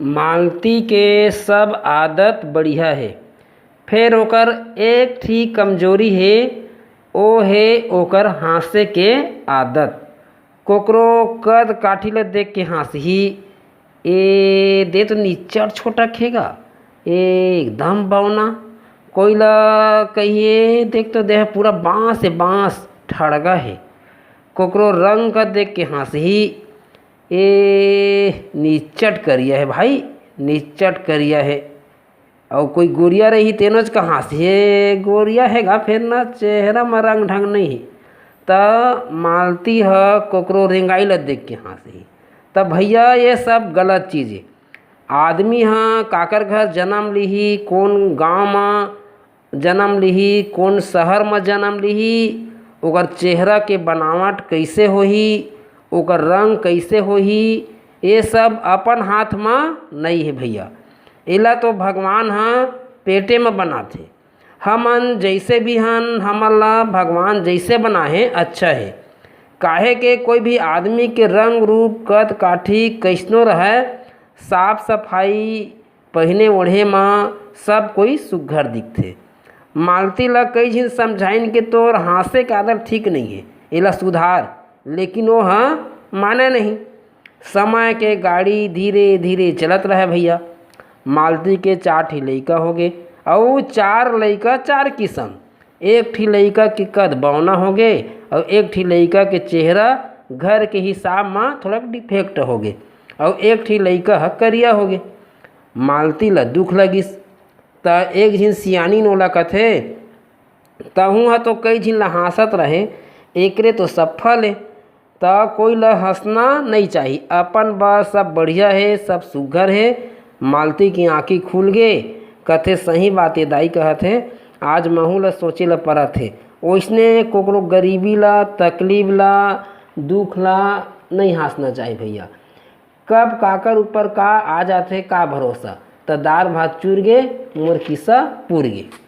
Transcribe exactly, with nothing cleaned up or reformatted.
मालती के सब आदत बढ़िया हे, फेर ओकर एक ठी कमजोरी हे, ओ हे ओकर हाँसे के आदत। कोकरो कद काठी ल देख के हाँसही, "ए दे तो निच्चट छोटा खेगा, ए एकदम बौना।" कोई ल कहिए, "देख तो देह पूरा बाँस से बाँस ठड़गा हे।" कोकरो रंग कद देख के हाँसही, "ए निच्चट करिया हे भाई, निच्चट करिया हे।" अउ कोई गोरिया रही तेनोच कहाँ से, "हे गोरिया हे गा, फेर ना चेहरा म रंग ढंग नहीं हे।" त मालती ह कोकरो रेंगाई ल देख के हाँसही। त भैया, ये सब गलत चीज हे। आदमी ह काकर घर जन्म लिही, कोन गांव म जन्म लिही, कोन शहर म जन्म लिही, ओकर चेहरा के बनावट कइसे होही, ओकर रंग कइसे होही, ये सब अपन हाथ म नइ हे भैया। एला तो भगवान ह पेटे म बनाथे। हमन जइसे भी हन, हमन ला भगवान जइसे बनाहे, अच्छा हे। काहे के कोई भी आदमी के रंग रूप, कद काठी कइसनो रहय, साफ सफाई, पहिने ओढ़े म सब कोई सुग्घर दिखथे। मालती ल कई झिन समझाइन के तोर हाँसे के आदत ठीक नइ हे, एला सुधार, लेकिन ओ ह माने नहीं। समय के गाड़ी धीरे धीरे चलत रहे भैया। मालती के चार ठी लइका होगे, अउ चार लइका चार किसम। एक ठी लइका के कद बौना होगे, अउ एक ठी लइका के चेहरा घर के हिसाब म थोड़ा डिफेक्ट होगे, अउ एक ठी लइका ह करिया होगे। मालती ल दुख लगिस, त एक झिन सियानी नोला कथे, "तहूँ ह तो कई झिन ल हाँसत रहे, एकरे तो सफल हे।" त कोई ल हँसना नइ चाही, अपन बर सब बढ़िया हे, सब सुग्घर हे। मालती के आँखी खुल गे, कथे, "सही बात ए दाई कहत हे, आज महूँ ल सोचे ल परत हे।" ओइसने कोकरो गरीबी ल, तकलीफ ल, दुख ल नइ हाँसना चाही भैया। कब काकर ऊपर का आ जाथे, का भरोसा। त दार भात चुर गे, मोर किस्सा पुर गे।